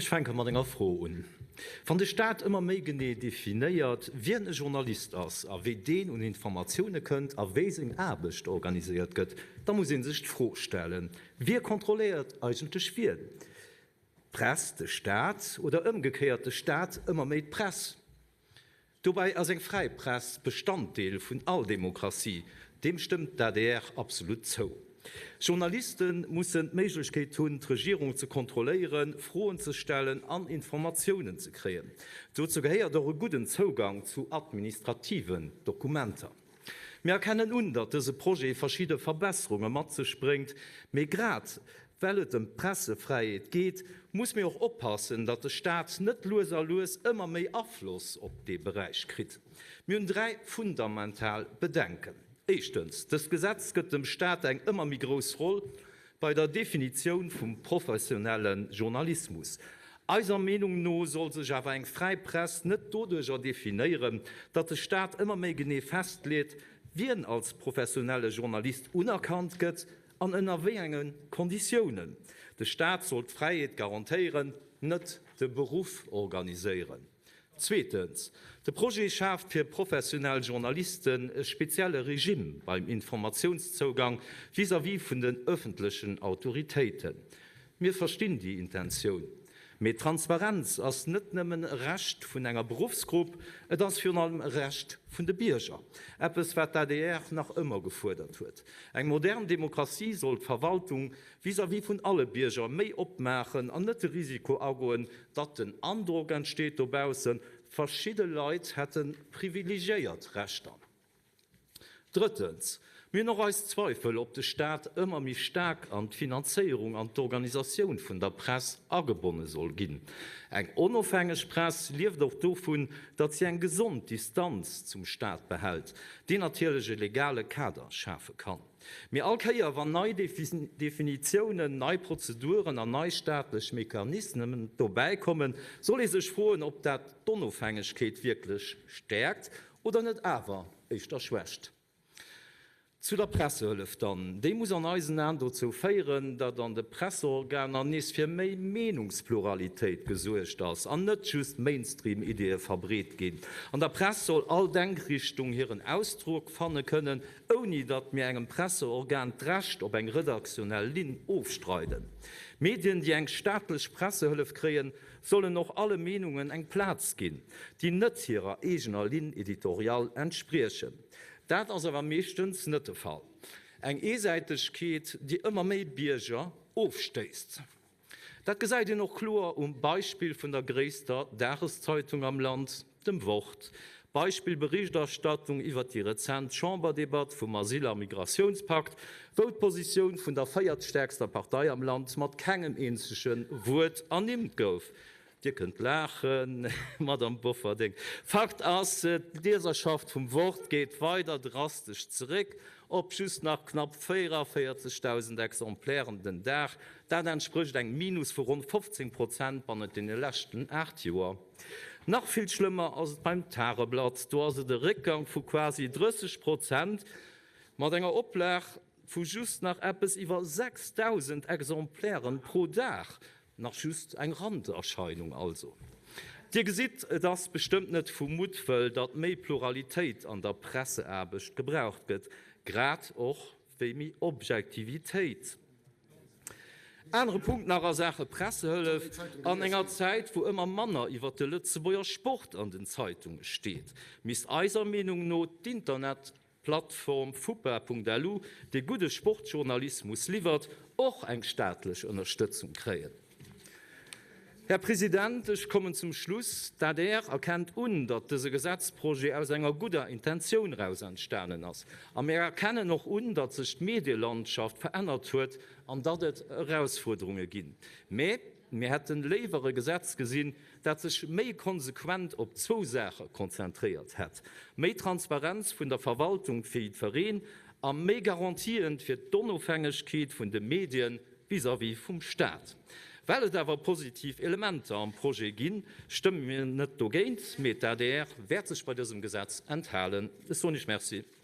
Ech fänke mat enger Fro un. Wann de Staat ëmmer méi genee definéiert, wien e Journalist ass a wéi deen un Informatioune kënnt a wéi seng Aarbecht organiséiert gëtt, da muss ee sech d'Fro stellen, Wie kontrolléiert eigentlech wien? D'Press de Staat oder ëmgekéiert de Staat ëmmer méi d'Press? Dobäi ass eng fräi Press Bestanddeel vun all Demokratie. Deem stëmmt d'ADR absolut zou. Journaliste mussen d'Méiglechkeet hunn, d'Regierung ze kontrolléieren, Froen ze stellen an Informatiounen ze kréien. Dozou gehéiert och e gudden Zougang zu administrativen Dokumenter. Mir erkennen un, datt dëse Projet verschidde Verbesserunge mat sech bréngt, mee grad well et ëm d'Pressefräiheet geet, muss mir och oppassen, datt de Staat net lues a lues ëmmer méi Afloss op dee Beräich kritt. Mir hunn 3 fundamental Bedenken. Éischtens, dëst Gesetz gëtt dem Staat eng ëmmer méi grouss Roll bei der Definitioun vum professionelle Journalismus. Eiser Meenung no soll sech awer eng fräi Press net doduercher definéieren, datt de Staat ëmmer méi genee festleet, wien als professionelle Journalist unerkannt gëtt an ënner wéi enge Konditiounen. De Staat soll d'Fräiheet garantéieren, net de Beruff organiséieren. Zweetens, de Projet schaaft fir professionell Journalisten e spezielle Regime beim Informatiounszougang vis-à-vis vun den öffentlechen Autoritéiten. Mir verstinn déi Intentioun, mee Transparenz ass net nëmmen e Recht vun enger Beruffsgrupp, et ass virun allem e Recht vun de Bierger, eppes wat d'ADR nach ëmmer gefuerdert huet. Eng modern Demokratie soll d'Verwaltung vis-à-vis vun alle Bierger méi opmaachen an net de Risiko agoen, datt den Androck entsteet dobaussen, verschidde Leit hätte privilegiéiert Rechter. Drëttens, mir hunn och eis Zweifel, ob de Staat ëmmer méi staark an d'Finanzéierung an d'Organisatioun vun der Press agebonne soll ginn. Eng onofhängeg Press lieft och dovun, datt si eng gesond Distanz zum Staat behält, deen natierlech e legale Kader schafe kann. Mee all Kéier, wann nei Definitiounen, nei Prozeduren an nei staatlech Mechanismen dobäikommen, soll ee sech froen, ob dat d'Onofhängegkeet wierklech stäerkt oder net awer éischter schwächt. Zu der Pressehëllef dann. Déi muss an eisen Aen dozou féieren, datt an de Presseorganer nees fir méi Meenungspluralitéit gesuergt ass an net just Mainstream-Ideeë verbreet ginn. An der Press soll all Denkrichtung hiren Ausdrock fanne kënnen, ouni datt mir engem Presseorgan d'Recht op eng redaktionell Linn ofstreiden. Medien, déi eng staatlech Pressehëllef kréien, sollen och alle Meenungen eng Plaz ginn, déi net hirer eegener Ligne éditoriale entspriechen. Dat ass awer meeschtens net de Fall. Eng Eesäitegkeet, déi ëmmer méi Bierger ofstéisst. Dat gesäit een och kloer um Beispill vun der gréisster Dageszeitung am Land, dem Wort. Beispill Berichterstattung iwwert déi rezent Chamberdebatt vum Asyl a Migratiounspakt, wou d'Positioun vun der véiertstäerkster Partei am Land mat kengem eenzege Wuert ernimmt gouf. Dir kënnt laachen, Madamm Bofferding. Fakt ass, d'Lieserschaft vum Wort geet weider drastesch zeréck, op just nach knapp 44.000 Exemplairen den Dag. Dat entsprécht engem Minus vu ronn 15 Prozent bannent deene leschten 8 Joer. Nach vill schlëmmer ass et beim Tageblatt, do ass et e Réckgang vu quasi 30 Prozent mat enger Oplag vu just nach eppes iwwer 6.000 Exemplairen pro Dag. Nach just eng Randerscheinung also. Dir gesitt, et ass bestëmmt net vu Muttwëll, datt méi Pluralitéit an der Presseaarbecht gebraucht gëtt, grad och wéi méi Objektivitéit. Anere Punkt nach a Saache Pressehëllef, An enger Zäit, wou ëmmer manner iwwer de Lëtzebuerger Sport an den Zeitunge steet, misst eiser Meenung no d'Internetplattform fupa.lu, déi gudde Sportjournalismus liwwert, och eng staatlech Ënnerstëtzung kréien. Här President, ech kommen zum Schluss. D'adr erkennt un, datt dëse Gesetzprojet aus enger gudder Intentioun eraus entstanen ass. A mir erkennen och un, datt sech d'Medielandschaft verännert huet an datt et Erausfuerderunge ginn. Mä mir hätte léiwer e Gesetz gesinn, dat sech méi konsequent op zwou Saache konzentréiert hätt, méi Transparenz vun der Verwaltung fir jiddwereen a méi Garantien fir d'Onofhängegkeet vun de Medien vis-à-vis vum Staat. Well et awer positiv Elementer am Projet ginn, stëmme mir net dogéint, mee d'ADR wäert sech bei dësem Gesetz enthalen. Ech soen Iech Merci.